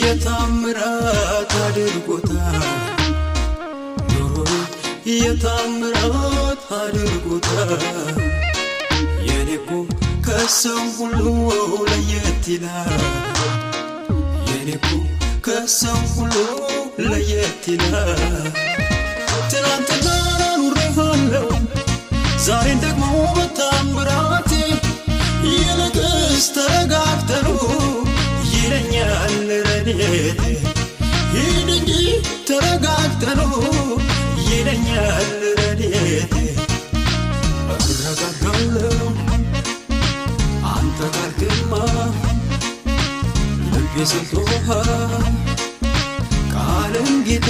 የታምራት አድርጎታል፣ ኑሮዬ የታምራት አድርጎታል። የኔ እኮ ከሰው ሁሉ ለየት ይላል፣ የኔ እኮ ከሰው ሁሉ ለየት ይላል። ትናንትና ኑሬሃለሁ፣ ዛሬን ደግሞ በታምራቴ። ይልቅስ ተረጋግተኑ ይለኛል ረድኤቴ። ሂድ እንጂ ተረጋግተኑ ይለኛል ረድኤቴ። እረጋጋለሁ አንተ ካልክማ፣ ልቤ ሰምቶሃል ቃልን ጌታ።